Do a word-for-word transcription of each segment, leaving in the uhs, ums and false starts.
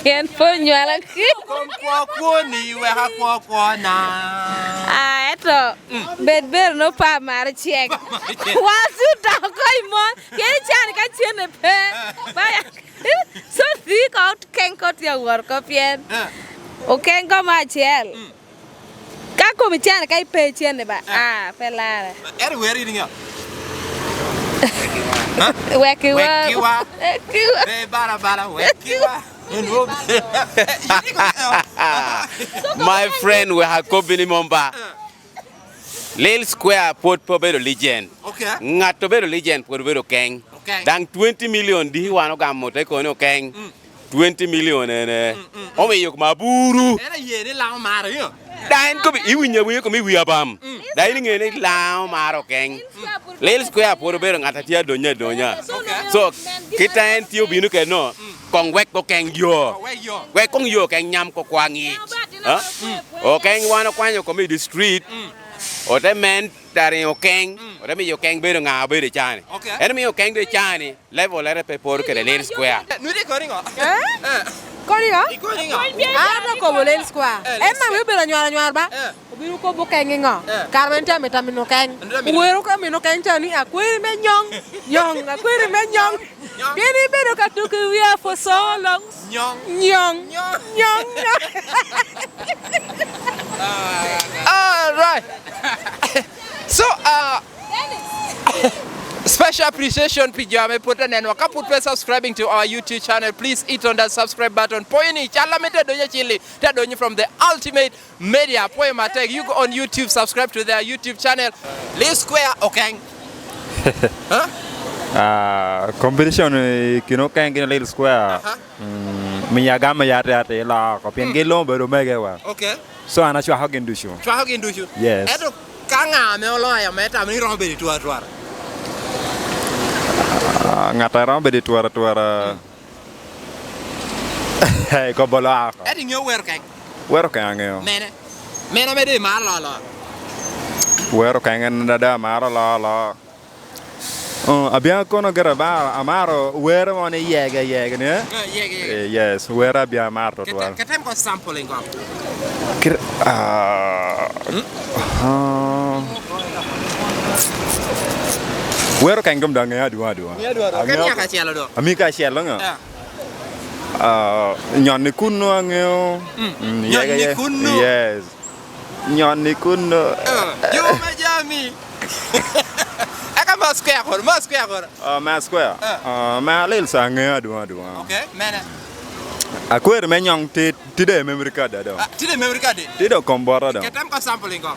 Ken pwony nywala ki. Kom kwo kwoni, wek akwo kwona. Ah, eto, bed bero no pa mar cek. Wasu ta ko i mon. Ken can ka cene pe. Baya. So, thi ko keng ko tye awor ko pien. Eh. Okeng ko ma acel. Mm. Ka kom icane, ka ipe icene ba, ah, pe larre. Eri wer in ŋa? Ha? Wek iwa. Wek iwa. Wek iwa. Be bala bala, wek iwa. My friend, wek akobbi ni mom ba. Eh. Lil Square pwod pe obedo legend. Ok. Ŋat obedo legend pwod obedo keng. Ok. Daŋ twenty million di wan ogamo te koni okeng. Mm. Twenty million ene. Mm, mm, mm. Omiyo kom aburu. En aye ni Lango maro, you know. Da en kobi, iwinyo awinya kom iwi abam. Mm. Da in iŋe ni Lango maro keng. Mm. Lil Square pwod obedo ŋat a tye adonyo adonya. Ok. So, kit a en tye obino kede no, mm, kong wek okeng yo. Kong wek yo. Wek kong yo okeng nyam ko kwa ŋic. Ha? Mm. Okeng wan okwanyo kom i the street. Mm. Ote men Tari okeng, mm, ote miyo okeng bedo ŋa obedo i cani. Ok. En miyo okeng doŋ i cani, level ere pe poro kede Lil Square. Nudi koni ŋo? Eh? Eh. Koni ŋo? Ikoni ŋo? An akobo Lil Square. Eh, en Lil Square. Wi obedo anywar anywar ba? Eh. Obino kobo okeng i ŋo? Eh. Kare ma en tye amito amino okeng. En tye amito. Wero ka amino okeng ca ni akweri me nyong, nyong, akweri me nyong. Nyong. Pien ibedo ka tuko i wiya for so long. Nyong. Nyong. Nyong. Nyong. All right. So, uh, special appreciation pi jo ame pwod anenwa. Ka pwod pe subscribing to our YouTube channel, please hit on that subscribe button. Poyo ni, cal ame te donyo acil-li, te donyo from the ultimate media. Poyo matek. You go on YouTube, subscribe to their YouTube channel. Lil Square okeng. Huh? Ah, competition i kin okeng gin Lil Square. Aha. Mm, miyo agamo ya ate ate ilo oko, pien gin luŋ obedo omegewa. Ok. So an acwako gin ducu. Cwako gin ducu? Yes. Ento ka ŋa ame oloyo ame tamo ni romo bedo i twatwara? Ah, ŋat a romo bedo i twatwara, mm, kobo lo oko. Ento iŋeo wero kek? Wero kek aŋeo. Mene? Mene ame doŋ imaro lolo? Wero kek en ada amaro lolo. Oh, abiaŋ kono gire ba, amaro were mo ni yege, yege ni, eh? Eh, yege, yege. Eh, yes, were abiaŋ amaro tutwal. Ketem ko sampling ko. Kir-, ah, hmm? Ah. Wero kany gom dong ŋeo adwoŋ adwoŋ. Ŋeo adwoŋ adwoŋ. Ŋeo. Kanya kacel adwoŋ. Ami kacel ŋeo? Eh. Ah, nyonni kunnu aŋeo. Mm. Mm, nyonni yege, ye-, kunnu. Yes. Nyonni kunnu. Eh, yo me jami. Eka ma square kono, ma square kono. Ah, ma square? Eh. Ah, ma Lil Square aŋeo adwoŋ adwoŋ. Ok, mene? Akweri me nyong ti-, tide i memory card ado. Ah, tide i memory card? Tide i kombota do. Ketem ko sampling ko.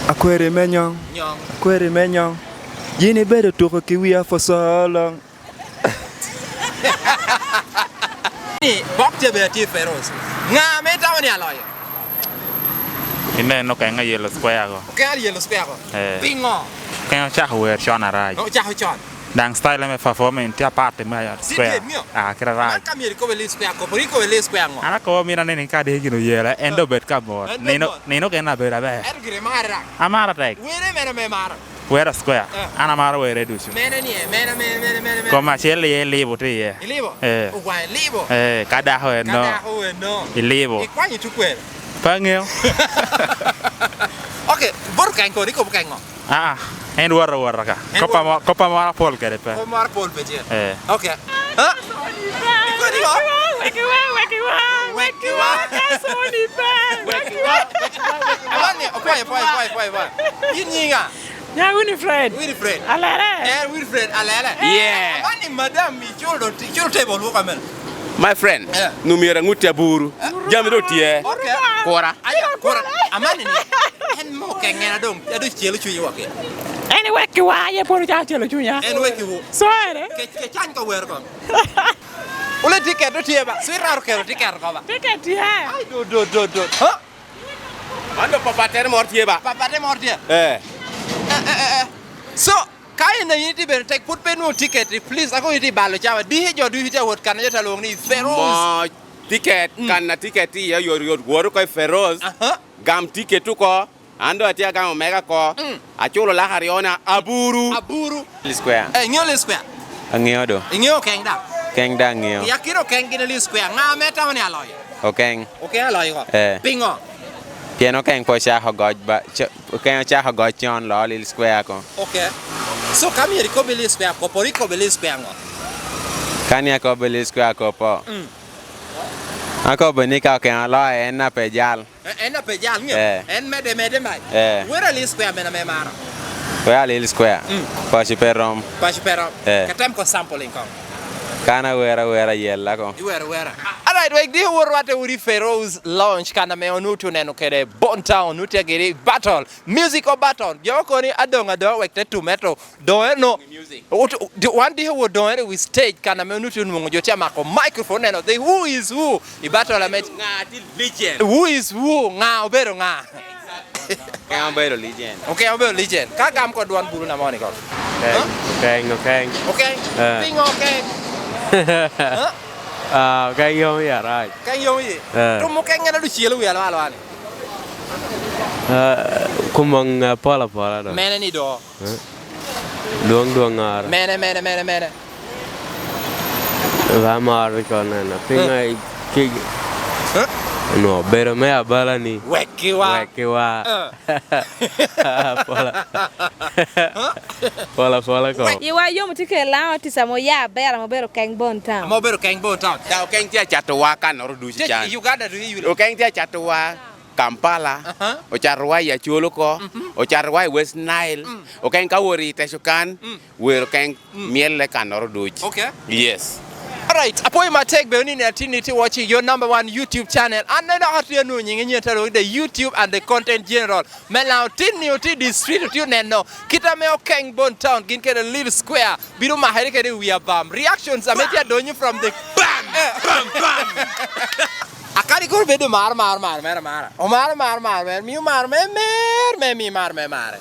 Akweri me nyong. Nyong. Akweri me nyong. Yin ibedo tuko ki wiya for so long. Ni, bok tye bene tye i Feroz. Ŋa ame itamo ni aloyo? Ineno keng a Yellow Square go. Keng a Yellow Square go? Eh. Piŋo? Keng ocako wer con arac. Ocako con. Daŋ style me performing tye apart me Square. Tye ŋeo? Ah, kite arac. Man ka myero ikobe Lil Square, kopo ni ikobe Lil Square ŋo? An akobo mito aneni ka diki gin oyela, en doŋ obed ka mot. En doŋ nino, mot. Nino kene abedo aber. En gire mara. Amara tek. Were mene me mara. Wera Square. Eh. An amaro were ducu. Mene ni, mene, mene, mene, mene, mene. Kom acel iye ilibo tye iye. Ilibo? Eh. Ogwaŋ ilibo? Eh, ka dako en no. Ka dako en no. Ilibo. Ikwanyo tukwel? Pe aŋeo. Ok, bot keny kono, ikobo keny ŋo? Ah, ah. En woro woro ka. En kop woro. Amo-, kop amoro apol kede pe. Kop amoro apol pe tye. Eh. Ok. Ha? Ikoni ŋo? Wek iwa, wek iwa, wek iwa, ka soni pe. Wek iwa, wek iwa, wek iwa. Aman ni, okwayo, okwayo, okwayo, okwayo, okwayo. In nyinga? Nya Winifred. Winifred. Alere. Eh, Winifred, alere. Yeah. Aman ni, madam, iculo, iculo table wok amen. My friend, yeah, nu myero aŋutti aburu. Eh? Jami do tye. Ok. Kura. Aya, kura. Aman ni, en mo kengena dong, adu celo cunyi wok. En wek ki wa, ye pwod ocako celo cunya. En wek ki wu. So ere? Ke, ke cany ka wer ko. Wule tiket do tye ba? Sweetheart okelo tiket ko ba? Tiket tye. Ai, do, do, do, do. Ha? Mano papatere moro tye ba? Papatere moro tye? Eh. Eh, eh, eh, eh. So, ka in a in itye bene tek, pwod pe nwoŋo tiket, please, ako itye balo cawa. Diki jo ducu tye awot kan, jo tye alwoŋo ni Feroz. Mo tiket, mm, kan a tiket tye iye yot yot, wot oko i Feroz. Aha. Gam tiket oko. An doŋ atye agamo mega oko. Mm. Aculo lak aryona aburu. Aburu. Lil Square. Eh, iŋeo Lil Square? Aŋeo do. Iŋeo keny da? Okeng daŋ ŋeo. I akina Okeng gin Lil Square. Ŋa ame tamo ni aloyo? Okeng. Okeng aloyo ko? Eh. Piŋo? Pien Okeng pe ocako goc ba, co-, Okeng ocako goc con, loo Lil Square ko. Ok. So, ka myero ikobbi Lil Square kopo, rik ikobbi Lil Square ŋo? Ka ni akobbi Lil Square kopo, mm, akobbi ni ka Okeng oloyo en a pe jal. Eh, en a pe jal ŋeo. Eh. En medde, medde mac. Eh. Wera Lil Square men ame maro. Wera Lil Square. Mm. Paco pe rom. Paco pe rom. Eh. Ka tem ko sampling kong. Kan awera, wera yella ko. Iwero wera. Alright, wek di wot rwatte wudi Pharaoh's Lounge, kan ame onutu neno kede Bon Town, nutu giri battle, musical battle. Jo koni adong adonga wek te tumeto. Doŋe no. Ot-, di-, wan diki wot doŋe wi stage kan ame onuti onwoŋo jo tye amako microphone neno the who is who i battle ame. Ŋa ti legend? Who is who? Ŋa obedo ŋa? Okeng obedo legend. Okeng obedo legend. Ka gam ko dwan bulu na moni ko. Okeng, okeng, okeng. Okeng? Eh. Piŋo okeng? Huh? Ah, okeng yom i arac. Okeng yom i? Eh. Tum okeng en aducel wi alwa alwa ni. Ah, kumoŋ apola apola do. Mene ni do? Eh? Dwoŋ dwoŋŋoro. Mene, mene, mene, mene? Ba moro rik oneno. Piŋo i-, ki-, eh? Onwoŋo obedo me abala ni. Wekkiwa. Wekkiwa. Eh. Pola. Pola, pola ko. Iwa yom tye kede Laŋo Otis ame oya aber ame obedo Keng Bon Town. Ame obedo Keng Bon Town. Ka Okeng tye acatowa kanoro ducu can. Uganda ducu. Okeng tye acatowa. Kampala, aha, ocatowa i Acholi oko, mhm, ocatowa i West Nile, mm, okeng ka wot i Teco kan, mm, wer okeng, mm, myelle kannoro duc. Ok. Yes. Alright, apwoyo matek bene ni atin ni tye watching your number one YouTube channel. An neno atye anwoŋo nyinge nyinge tye alwongo the YouTube and the content general. Me Laŋo Otis ni otye i the street, otye oneno kit ame Okeng Bon Town gin kede Lil Square bino makere kede i wi abam. Reactions ame tye adonyo from the bam, eh, bam, bam. Akadi kono bedo mar, mar, mar, mer, amara. Omaro mar, mar, mer, mio mar, mer, mer, mer, mio mar, mer, mare.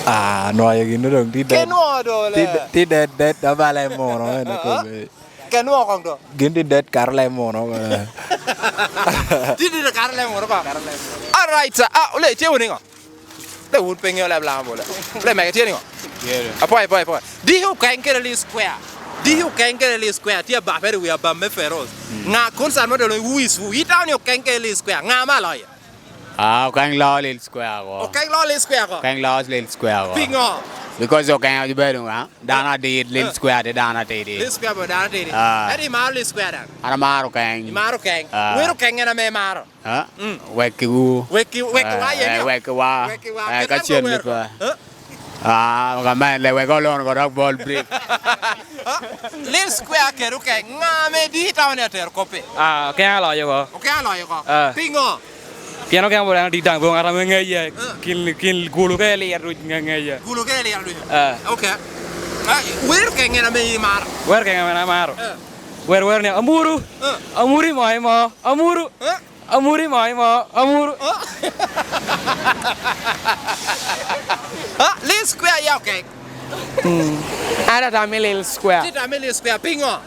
Ah, nwayo gin doŋ ti det. Ke nwo do le. Ti de-, ti det, det, abala i muno, en. Ah, ah. Kome. Ke nwo kong do. Gin ti det karo le muno, eh. Ti det karo le muno, kong karo le muno. All right, sir. Ah, ole, che wuni ŋo? Le wun pe ŋeo leb Laŋo bole. Le mege tye niŋo? Apwoyo, apwoyo, apwoyo. Diki Okeng kede Lil Square. Diki Okeng kede Lil Square tye abapere i wi abam me Pharaohs. Mm. Ŋa kun san mo dolo who is who? Itamo ni Okeng kede Lil Square. Ŋa ma aloyo? Ah, Okeng loo Lil Square ko. Okeng loo Lil Square ko? Okeng loo Lil Square ko. Piŋo? Because Okeng obedo ŋa? Dano adit, Lil Square tye dano atidi. Lil Square obedo dano atidi. Ah. Ento imaro Lil Square daŋ? An amaro Okeng. Imaro Okeng? Ah. Wero Okeng en ame imaro? Ha? Mm. Wekkiwu. Wekki-, wekkiwa, eh, yen, eh, wekkiwa. Wekkiwa. Eh, ka cen wek wa. Ha? Ah, ka men le wek olon ko dok bol brief. Ha? Lil Square kede Okeng, ŋa ame di itamo ni atero koppi? Ah, Okeng aloyo ko. Okeng aloyo ko. Ah. Piŋo? Pien Okeng bor en adit daŋ, bor ŋat ame ŋeye. Ah. Kin, kin gulu ka elir duc ŋe-, ŋeye. Gulu ka elir duc. Ah. Ok. Ah, wer Okeng en ame imaro? Wer Okeng en ame amaro. Ah. Wer, wer ni, "Amuru, ah, amuru i mo, i mo, amuru." Ah. Amuru mo, mo, amuru. Oh. Ah, Lil Square ya Okeng. Mm. An atamo i Lil Square. Ti tamo i Lil Square, piŋo?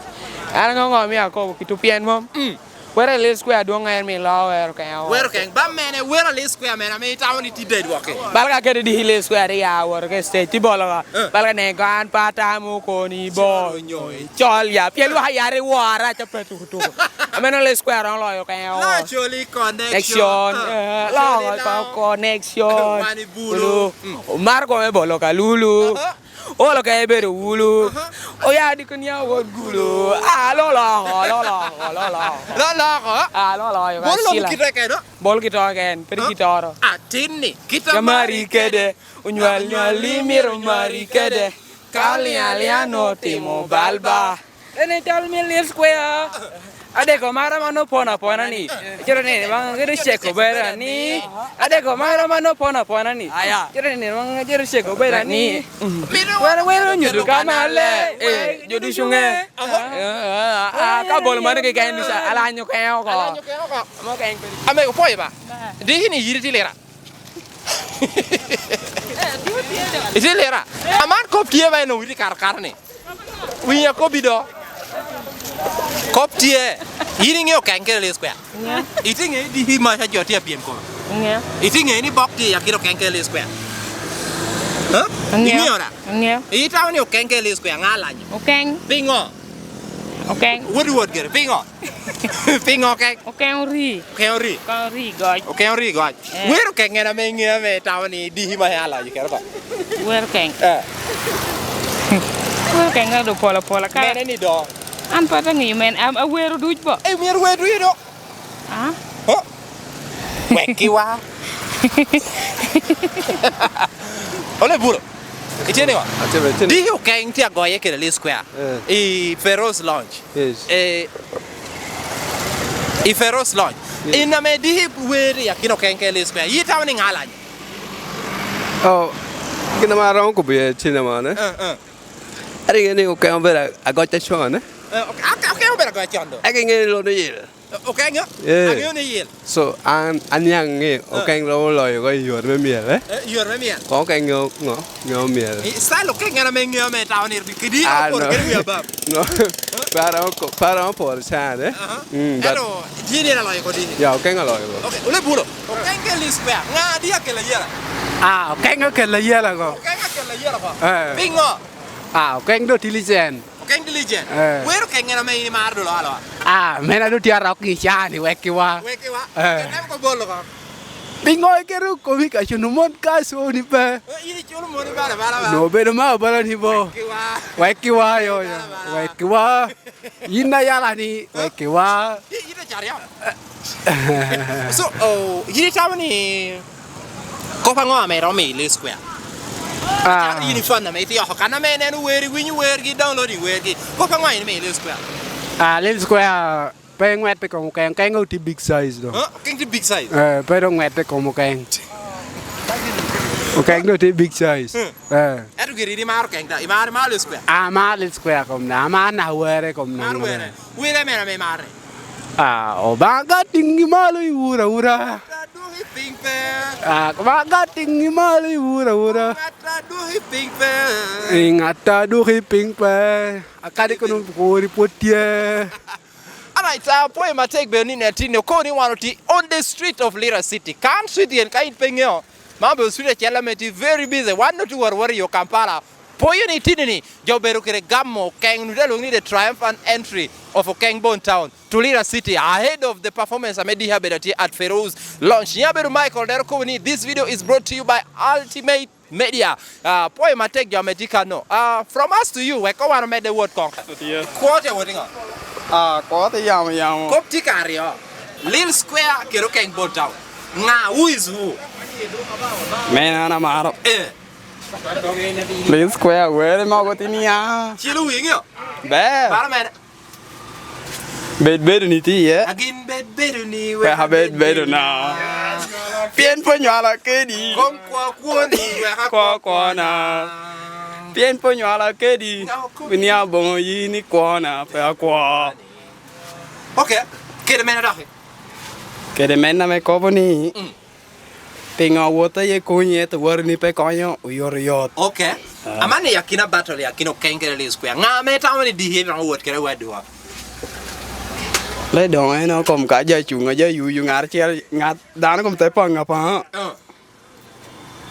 An aŋo ŋo omio akobo kito pien mom? Mm. Wero i Lil Square adwoŋ en mi loo wero Okeng. Wero Okeng. Ba mene, wero Lil Square mene, ame itamo ni ti dedo woko. Bal ka kede diki Lil Square ri ya woro ke stage, ti bolo ka. Eh. Bal ka nego an pa atamo koni bo. Col ya. Pien lwak a yare wora, ca pe tuku tuku. Ame nongo Lil Square romo loyo Okeng. Loyo Acholi connection. Connection, ah, eh, Acholi loyo Laŋo. Connection. Wani bulu. Bulu. Mm. Omaro kome bolo ka lulu. Aha. Olo ka ebedo wulu. Aha. Oya diko ni awot gulu. Ah, lo loko, lo loko, lo loko. Lo loko? Ah, lo loko, bolo loko kite keno? Bolo kite keno, pe kite oro. Atin ni, kite mari kede. Onywal nywal ni myero onywari kede. Ka oliŋ aliŋa notimo bal ba. Eni tal me Lil Square. Adeko mara ma nopon apona ni. Cero ni, bang gero ceko bera ni. Adeko mara ma nopon apona ni. Aya. Cero ni, bang gero ceko bera ni. Wer, wer onyuto ka male. Eh, jo ducu ŋe. Aha. Ah, ah, ka bolo mano keken, alanyo keo ko. Alanyo keo ko. Amo keken. Ame opoyo ba. Diki ni yiri ti lira. Itye lira? Aman kop tye ba en owiti karkar ni. Winyo kop i do. Kop tye. In iŋeo Okeng kede Lil Square? Ŋeo. Itye ŋe diki ma ca jo tye apyem kome? Ŋeo. Itye ŋe ni bok tye i akina Okeng kede Lil Square? Ha? Ŋeo. Iŋeo da? Ŋeo. Itamo ni Okeng kede Lil Square ŋa alanyo? Okeng. Piŋo? Okeng. Wot i wot gire. Pingo? Pingo okeng? Okeng ori. Okeng ori. Okeng ori goc. Okeng ori goc. Eh. Wero okeng en ame iŋeo ame itamo ni diki ma en aloyo kede oko. Wero okeng. Eh. Wero okeng en do pol apola. Ka mene ni do. An pe aŋeyo men. Am-, awero duc bo. Eh, myero wer duc do. Ah? Oh. Wek ki wa. Ole buro. Itye ni wa? Atye bene, atye ni. Diki okeng tye agoye kede Lee Square. Eh. I Feroz Lounge. Yes. Eh, i Feroz Lounge. Yes. In ame diki wer i akina okeng kede Lee Square. Yi tamo ni ŋa alanyo? Oh, gin ame aromo kobo iye cinema ne. Eh, eh. Ate ŋeyo ni okeng obedo agoc acon, eh? Eh, ok, ok, okeng obedo agoc acon do. Ate ŋeyo ni lon oyil. Okenge? Eh. Aŋeo ni yil. So, an, an niaŋ ni okeng romo loyo oko i yore me myel, eh? Eh, yore me myel. Koŋ okeng ŋeo ŋo? Ŋeo myel. I style okeng en ame ŋeo me tao ni kidi. Ah, aporo no. Kede wi abab. No. Para oko, para oko pol can, eh? Aha. Mm, but ento, tye ni aloyo kodi. Ya, okeng aloyo oko. Okay, ole bulo. Okeng ke Lee Square. Ŋa di akela yela? Ah, okeng okela yela go. Okeng akela yela go. Eh. Pingo? Ah, okeng do diligent. Okeng diligent. Eh. Wero okeng en ame in imaro dolo aloa. Ah, men adu tye arok i caa ni wek ki wa. Wek ki wa. Eh. Okeng en ko bolo ko. Pingo iketo komi ka cuno mon ka so ni pe? Eh, in iculo mon i bala bala ba. No bedo ma bala ni bo. Wek ki wa. Wek ki wa yo yo. Bala bala. Wek ki wa. Yin ayala ni wek ki wa. Yin, yin acar yam. So, oh, yin itamo ni kop aŋo ame iromo miyo i Lee Square? Ah. Acalo yin i fan ame itye oko kan ame ineno wer, iwinyo wergi, downloading wergi. Kop aŋo in imiyo i Lee Square? Ah, Lee Square pe ŋwet i kom okeng, okeng otye big size do. Huh? Okeng tye big size? Eh, pe dong ŋwet i kom okeng. Okeng do tye big size. Hmm. Eh. Ento giri in imaro okeng da, imaro, imaro Lee Square? Amaro Lee Square kom da, amaro na were kom na were. Imaro were. Wele mene ame imaro ni? Ah, Obaŋa tiŋi malo i wura wura. Ŋat a dwoki piny pe. Ah, Obaŋa tiŋi malo i wura wura. Ŋat a dwoki piny pe. I ŋat a dwoki piny pe. Akadi kono kori pwod tye. Alright, ah, apwoyo matek bene ni neti ni okobo ni wan oti on the street of Lira City. Kan street yen ka in pe ŋeo, man obedo street acel ame tye very busy. Wan noti wor wor i yo Kampala. Poyo ni tini ni, jo obedo kede gamo okeng, nute lwong ni the triumphant entry of Okeng Bon Town to Lira City ahead of the performance ame diki abedo atye at Feroz Lounge. Ni abedo Michael Dero kobo ni this video is brought to you by Ultimate Media. Ah, pwoyo matek jo ame tye kano. Ah, from us to you, wek wan omedde wot kong. Atye. Kwo tye wot iŋo? Ah, kwo tye yamo yamo. Kop tye ka aryo. Lil Square kede Okeng Bon Town. Ŋa, who is who? Men an amaro. Eh. Please kwea were mogo tin ya. Cilo wi ŋeo? Ber. Mano mene. Bed bedo ni tye iye. Agin bed bedo ni wek abed bedo na. Pien pwony nywala kedi. Kom kwo kwoni wek akwo kwona. Pien pwony nywala kedi. Wini aboŋo yi ni kwona pe akwo. Ok. Kede mene doki? Kede mene ame kobo ni. Mm. Pingo awot aye konyi, ento wari ni pe konyo, oyotoyot. Ok. Ah. Aman i akina battle, i akina Okeng kede Lee Square. Ŋa ame itamo ni diki romo wot kede wadwa? Le doŋ en o kom ka ja cuŋ, a ja yuyu, ŋat acel, ŋat dano kom te paŋ apaŋa. Ah.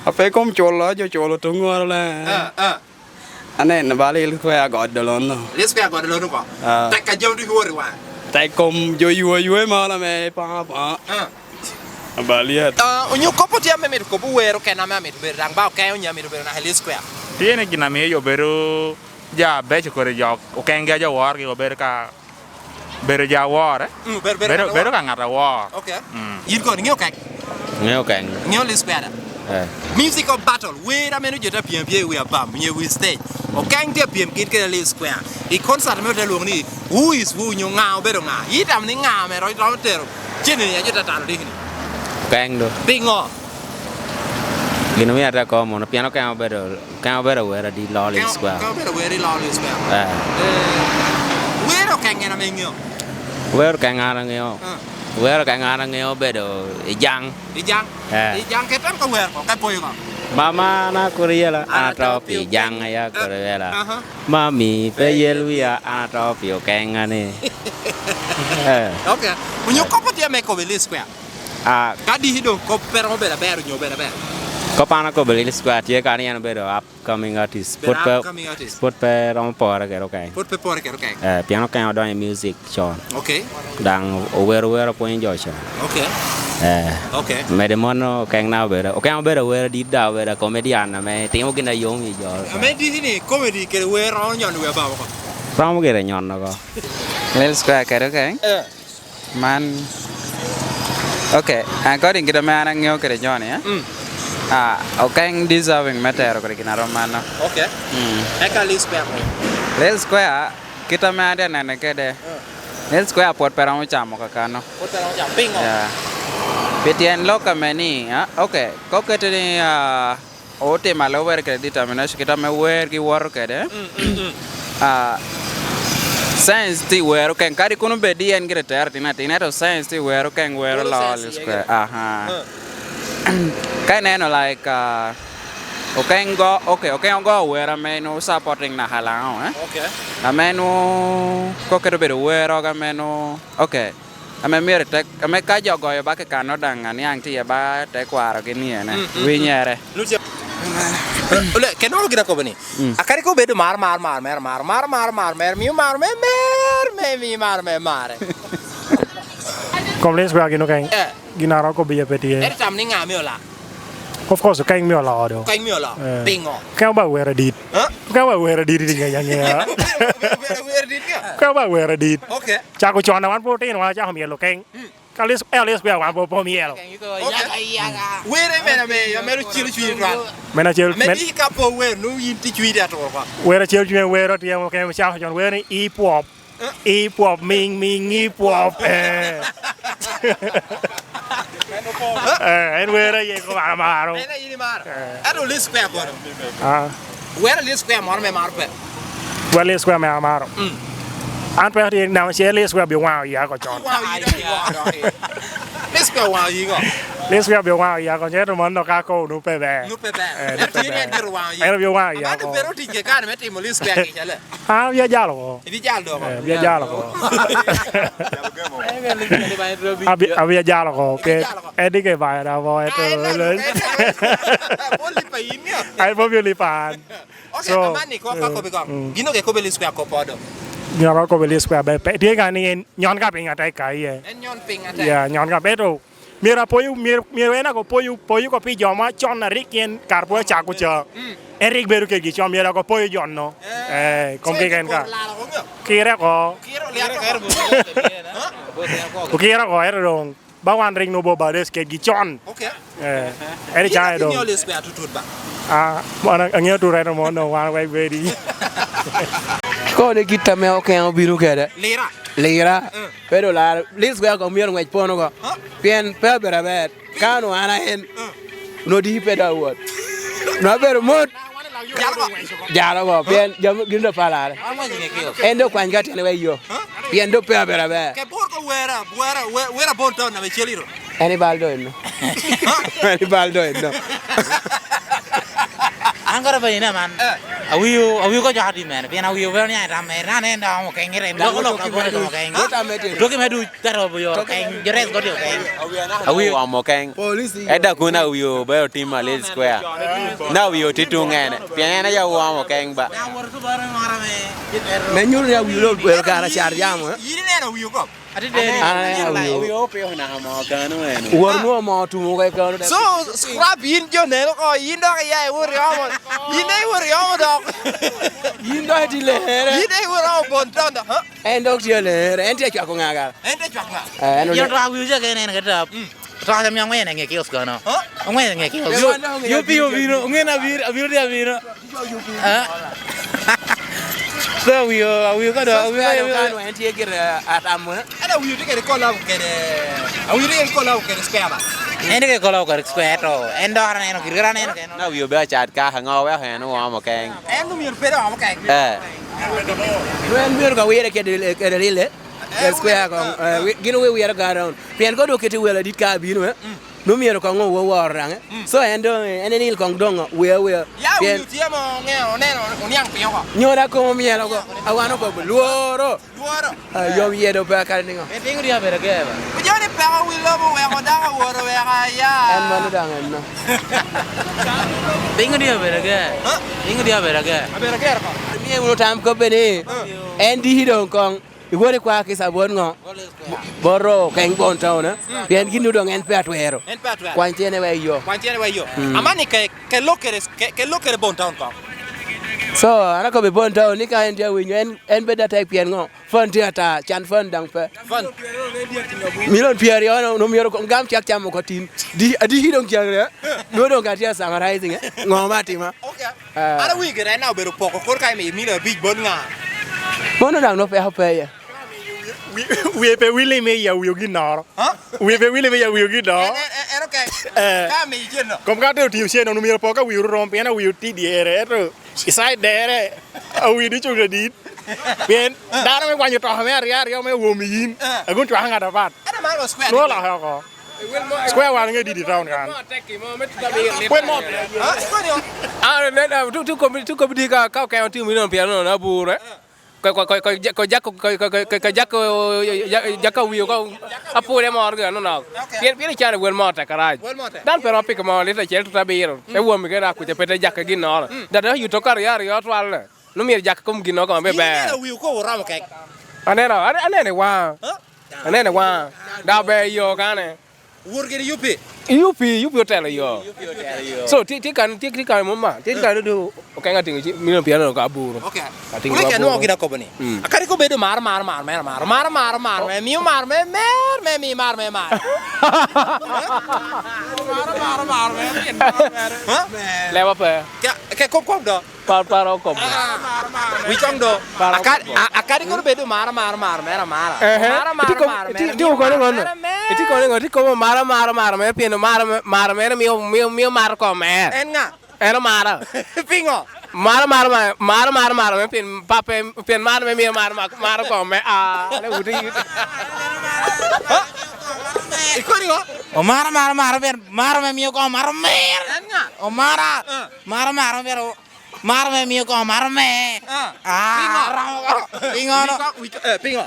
Ape kom culo, jo culo tuŋ ŋoro le. Ah, ah. Aneno bala Lil Square agode lono. Lil Square agode lono oko? Ah. Tek a jami ducu wot i waŋe. Tek kom jo ywe ywe malo ame paŋa paŋa. Ah. Abaliet. Ah, onyo kop otye ame mito kobo wer okene ame amito bedo daŋ ba Okeng onyo amito bedo naka i Lil Square? Tye ni gin amiyo jo bedo jo abeco kodi jo Okeng gi a jo worogi obedo ka bedo jo awor, eh? Mm, bedo, bedo bedo, ka bedo ka ŋat awor. Ok. Mm. In kono, iŋeo Okeng? Ŋeo Okeng. Iŋeo Lil Square? Eh. Musical battle, wer a meno jo te pyem pyem i wi abam, nyo i wi stage. Okeng tye pyem kit kede Lil Square. I concert me ote lwongo ni, "Who is who?" Nyo ŋa obedo ŋa? Itamo ni ŋa ame ro-, romo tero cene ni a jo te talo diki ni? Okeng do. Pingo? Gin omio ate komo mono, pien Okeng obedo Okeng obedo wer adi, Lil Square. Okeng obedo wer i Lil Square. Eh. Eh, wer Okeng en ame iŋeo? Wer Okeng an aŋeo. Ah. Wer Okeng an aŋeo obedo i Jaŋ. I Jaŋ? Eh. I Jaŋ, ket en ko wer ko, ka poyo ko. Mama na kuri yela, an ato pi Jaŋ ya kuri yela. Aha. Mami, pe yel wiya, an ato pi Okeng ani. Eh. Ok. Onyo kop otye ame kobo i Lil Square? Ah. Ka diki doŋ kop pe romo bedo aber, onyo obedo aber? Kop an akobo Lil Square tye kany, en obedo upcoming artist. Bedo upcoming artist. Pwod pe romo pore kede Okeng. Pwod pe pore kede Okeng. Eh, pien Okeng odonyo i music con. Okay. Daŋ owero wer opwonyo jo con. Okay. Eh. Okay. Mede mano Okeng na obedo, Okeng obedo awero dit, da obedo comedian ame timo gin a yom i jo. Ame dit ni comedy kede wer romo nyono wi ababo ko. Romo gire nyono ko. Lil Square kede Okeng. Eh. Man, okay, according kit ame an aŋeo kede Johnny, eh? Mm. Ah, Okeng deserving me tero kede gin arom mano. Okay. Mm. Eka Lil Square ko? Lil Square, kit ame an tye nene kede, mm, Lil Square pwod pe romo camo kakano. Pwod pe romo camo. Pingo? Yeah. Pi tyen lok ame ni, ah, okay, kok kete ni, ah, otimo alubere kede determination, kit ame wergi woto kede. Mm, mm, mm. Ah, science ti wero Okeng, kadi kono bed ni en gire tero atin atin, ento science ti wero Okeng wero Wero loo science, Lil Square. Aha. Mm. Ka ineno, like, ah, Okeng go, okay, Okeng ogo wero ame no supporting naka laŋo, eh? Okay. Ame no, koketo bedo wero ame no, okay. Ame myero tek, ame ka jo ogoyo ba kekano daŋ aniaŋ tye ba tekwarogi ni ene, mm, mm, winyere. Ole, keno gin akobo ni, mm, akadi ko bedo mar, mar, mar, mer, mar, mar, mar, mar, mer, mio mar, mer, mer, mer, mio mar, mer, mare. Kom Lil Square gin Okeng. Eh. Gin a romo kobo iye pe tye. Ento tam ni ŋa mio la? Of course, Okeng mio loo do. Okeng mio loo. Eh. Pingo? Okeng ba wero dit. Huh? Okeng ba wero dit, di ŋeya ŋeya. Wero, wero, wero dit ka? Okeng ba wero dit. Okay. Cako con, wan pwod otino, wan acako myelo Okeng. Mm. Ka Lil Square, Lil Square wan pwod pe omyelo. Okay. Were men ame, ame ro cilo cwinyi twal. Men acel, ame men di ka po wer, no yin ti cwinyi te aturo kwa. Wer acel cwinyi wero tye Okeng, cako con wer ni hip hop. Hip hop, ming, ming, hip hop, eh. Eh, en wer aye ko amaro. En aye ni maro. Eh. Ento Lil Square kono. Ah. Wer Lil Square moro me maro pe. Wer Lil Square me amaro. Mm. An pe atye namba acel, Lil Square bi waŋo iya ko con. Waŋo iya, waŋo iya. Lil Square waŋo iya ko. Lil Square bi waŋo iya ko, ento mano ka ko nu pe ber. Nu pe ber. Eh, nu pe ber. En tye ni en biro waŋo iya. En biro waŋo iya ko. Amano bero tic ke kare me timo Lil Square kica le. An abia jalo oko. Ibijal doko. Eh, abia jalo oko. Abi-, abia jalo oko. Ke, ibijal oko. Edi ke bayo da bo, eto. Ah, en lalo, en lalo. Bol lipa in ya. Ai, bol lipa an. Okay, so, amani ko ka, eh, kobi kong. Mm. Gino ke kobe Lil Square ko podo. Gino ko kobe Lil Square be, pe, tye ka ni en nyon ka piny ata i ka iye. En nyon piny ata. Ya, nyon ka beto. Myero apoyo, myero, myero en ako poyo, poyo ko pi jo ma con a rik en kare pwod acako ca. Mm. En rik bedo kedgi con, myero ako poyo jo-no. Eh, kom keken ka. Kire oko. Okire oko, ento dong ba wan rik nwobo bades kedgi con. Okay. Eh, eri caŋ edong. Yin atinyo Lil Square tutut ba? Ah, wan aŋeo tut, ento mo no wan wek bedi. Koni kit ame Okeng obino kede. Lira. Lira. Mm. Pe doŋ laro, Lil Square ko myero ŋwec pono oko. Huh? Pien pe abedo aber. Ka onwoŋo an a en, huh, onwoŋo diki pe doŋ awot. Onwoŋo abedo mot. Jalo oko. Jalo oko, pien jami gin doŋ palare. An ŋwec i ŋe kio. En doŋ kwany ka tyene wek yo. Huh? Pien doŋ pe abedo aber. Ke bor ko wera, wera, we-, wera bon ton ame cel iro. En i bal doŋ enno. Huh? En i bal doŋ enno. An kara penyo ni aman. Eh. Awio, awio ko jok adi mene, pien awio pe oniaŋ i tam mere, na nen dong Okeng ire, loko lok abolo dong Okeng. Dok ame tye. Doki me duc, kato oyo Okeng, jo rest godi Okeng. Awio. Owomo Okeng. Edda kun awio be otim a Lil Square. Na awio tye tuŋ ene, pien en aye owomo Okeng ba. Me nyuto ni awio lo bero kara car jamo, eh? Yin ineno awio kop? Atye deni. An aneno awio. Awio pe onaka mo kano eno. Wor nwo mo tumo ka kano da. So, scrap yin jo neno ko, yin dok iya iwor iomo. Yin dok iwor iomo dok. Yin dok itye lere. Yin dok iwor iomo bon ton dok, ha? En dok tye lere, en tye cwako ŋa kara? En tye cwako ŋa? Eh, en. Yin dok awio ca kene en ke tap. Mm. To asa mi aŋwene ŋe kiosk kono. Huh? Aŋwene ŋe kiosk. Yo, yo pi obino, ŋen abiro, abiro di abino. Ah. So, awio, awio ka do, awio ka do. Kano en tye gire atamo, eh? Ana awio tye kede collab kede, awio tye kede collab kede Square ba? En tye kede collab kede Square to, en dok aneno gire, aneno kede. Na awio be acat ka, aŋo weko en owomo Okeng? En omyero bedo owomo Okeng. Eh. Nwe en myero ka wire kede, kede lile. Kel square koŋ, eh, wi-, gin owe wire go around. Pien kono dok kete wel adit ka abino, eh, nwoŋo myero koŋ owo woro daŋ, eh. So en doŋ, en enil koŋ doŋ, wea wea. Ya pien wi tye mo oŋeo, oneno, oniaŋ piny oko. Nyoda koŋ omyero oko. Awan okobo, lworo. Lworo. Ah, yom yede ope akal niŋo? Ipiŋo di abedo ager ba? Ojo ni peko wi lobo weko dako woro weko aya. En mano daŋ en no. Piŋo di abedo ager? Ha? Piŋo di abedo ager? Abedo ager ko? Imie wunu tam kobbe ni, en diki doŋ koŋ. Iwot ikwa ki cabot ŋo? Boro keny bon town, eh? Pien gin doŋ en pe atwero. En pe atwero. Kwany tyene wa i yo. Kwany tyene wa i yo. Mm. Aman ni ke, ke lok kede, ke, ke lok kede bon town koŋ. So, an akobo i bon town ni ka en tye awinyo, en, en bed atek pien ŋo? Fan tye ata, can fan daŋ pe. Fan. Milion pyeraryo no, no myero gam cak cam oko tin. Di, adiki doŋ can re, eh? Nwoŋo doŋ ka tye a summarizing, eh? Ŋo ma atima? Okay. Ah. An awinyo gire en obedo poko kor ka imiyo milion abic bot ŋa? Mono daŋ nopeko peye. Wi-, wie pe wile me ya wio ginnoro. Ha? Wie pe wile me ya wio ginnoro. En, en, en, en, okay. Eh. Ka amiyo cen no. Kom ka te otiyo cen no, myero poko ka wio rom, pien awio tye dyere, eto i side dere, awio ni cung adit. Pien dano me kwanyo toka me aryo aryo me wom i yin, eh, agun cwako ŋat apat. Ento man o square. Nwoŋo loke oko. Square wan ŋe didi town kan? Kwel mo. Ah, ne, ne, tu, tu kobi, tu kobi di ka, ka okeno timo milion pyeraryo nono aboro, eh? Ko, ko, ko, ko, ja-, ko, jako, ko, ko, ko, ko, ko jako, ja-, jako wio ko, apure moro gin anonok. Pien, pien ican wel mo tek arac. Wel mo tek. Dan pe romo piko mo lita acel tuta abiro. Te wom i kena kuca pe te jakke ginnoro. Dada yuto ka aryo aryo twal. Nwoŋo myero jakke kom ginnoro kong abe ber. Yin ineno wio ko oromo kek. Aneno, ane-, aneno i waŋa. Ha? Aneno i waŋa. Da ber i yo kane. Wot kede U P. U P, U P otelo yo. U P otelo yo. So, ti, ti kan, ti, ti kan mom ma. Ti kan do okeng atingo ci, milion pyeraryo ka aboro. Okay. Atingo wek aboro. Anwongo gin akobo ni. Mm. Akadi ko bedo maro, maro, maro, mero, maro, maro, maro, maro, me mio maro, me mer, me mi maro, me maro. Maro, maro, maro, me mi maro, maro. Ha? Lewa pe. Ke, ke kop, kop do. Par, par okobo. Wi koŋ do. Par okobo. Aka-, a-, akadi kono bedo maro, maro, maro, mero, maro. Ehe. Maro, maro, maro, mero, maro, mero, mero. Itye kono i ŋo? Itye kono i ŋo? Itye kobo maro, maro, maro, mero, pien maro, maro, mero mio, mio, mio maro kom mer. En ŋa? En omara. Piŋo? Maro, maro, maro, maro, maro, maro, mero pien pape, pien maro me mio maro, maro, maro kom mer. Ah, le wuti. Ha? Ikono i ŋo? Omara, maro, maro, pien maro me mio kom maro mer. En ŋa? Omara. Ah. Maro, maro, pien Maro me mio koŋ maro me. Ah, ah, piŋo? Aramo ko. Piŋo no? Wi ko-, wi ko-, eh, piŋo?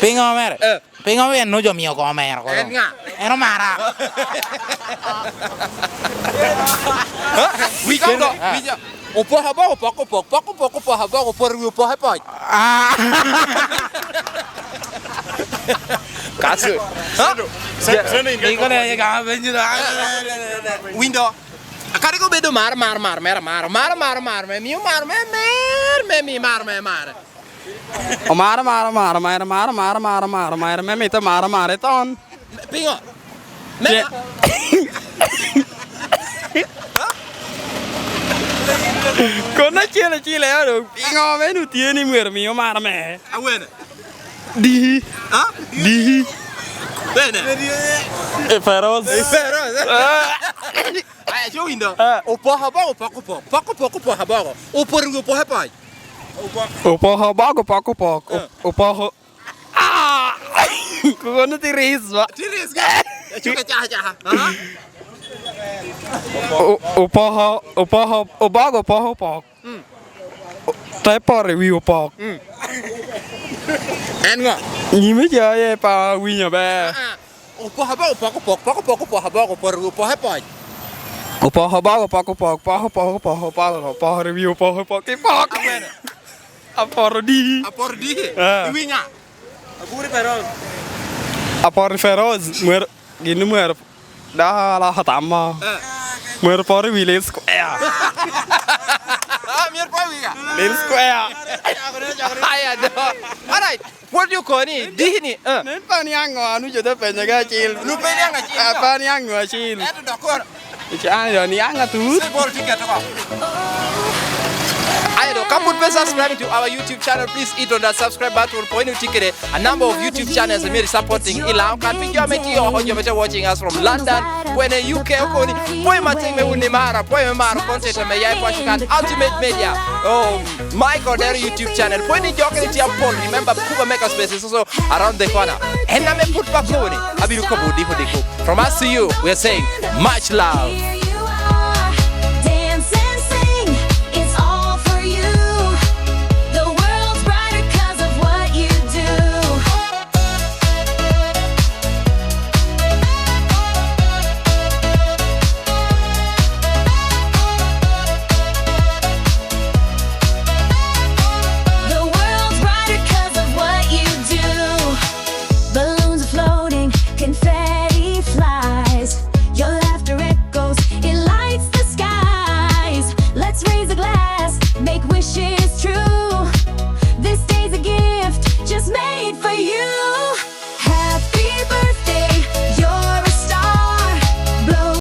Piŋo mere? Eh. Piŋo en no jo mio koŋ mero kono? En ŋa? En omara. Ha? Wi koŋ do, ah, wi jo. Opoko aboko, opoko, opoko, opoko, opoko aboko, oporo wi opoko i poc. Ah. Kaso. Ha? Se-, se-, se-, iko ne ye kama penyo do. Winyo. Akadi ko bedo mar, mar, mar, mera mar, mar, mar, mar, me mio mar, me mer, me mi mar, me mar. Omaro, maro, maro, mero, maro, maro, maro, maro, mero, me mito maro, maro, iton. Piŋo? Me pie-, kono acel acel eo do. Piŋo me nu tye ni myero mi omaro me? Awene? Dihi. Ha? Dihi. Bene? E Feroz. E Feroz. Ah. Aya, co windo. Ah. Opoko aboko, opoko opok. Poko opok, opoko aboko. Oporo wi opoko i poc. Opoko aboko, opoko opok. Op-, ah, opoko. Ah! Kono ti ris ba. Ti ris ga. Acuka caha caha. Aha. O-, opoko, opoko, oboko opoko opok. Mm. O-, te poto i wi opok. Mm. En ŋo? Nyime ca aye pe awinyo ber. Ah, ah. Opoko aboko, opoko opok, poko opok, opoko aboko, oporo wi opoko i poc. Opoko aboko, poko opok, poko opok, opoko, opoko, oporo i wi opoko, opoko i pok. Awene? Apoto di. Apoto di? Ah. Iwi ŋa? Apoto Feroz. Apoto Feroz, mwer-, gin ni mwer-, da aloko tam mo. Eh. Mwer poto i wi Lil Square. Ah, myero poto i wi ŋa? Lil Square. Aya do. Alright. Pwod yo koni, diki ni, eh. Nen pa niaŋ ŋo, an ojo te penye ga acil. Nu pe niaŋ acil, ah, yo. Pa niaŋ ŋo acil. Ento dok koro. Ican yo niaŋ atut. Se boro tye keto ko. Aye do, Ka pwod pe subscribe to our YouTube channel, please hit on that subscribe button. Pwony ni otye kede a number of YouTube channels ame supporting i Laŋo kan, pi jo ame tye oko, jo ame tye watching us from London, kwene U K okoni. Pwony matek me wun ni mara, pwony me maro content ame ya i paco kan, Ultimate Media, oh, Michael Dero YouTube channel. Pwony ni jo kene tye apol. Remember, Kuba Maker Space is also around the corner. En ame pwod pe akoni, abino kobo odiko odiko. From us to you, we are saying much love. Here you are, dance and sing. It's all for you. The world's brighter 'cause of what you do. The world's brighter 'cause of what you do. Balloons are floating, confetti flies. Your laughter echoes, it lights the skies. Let's raise a glass, make wishes true. This day's a gift just made for you.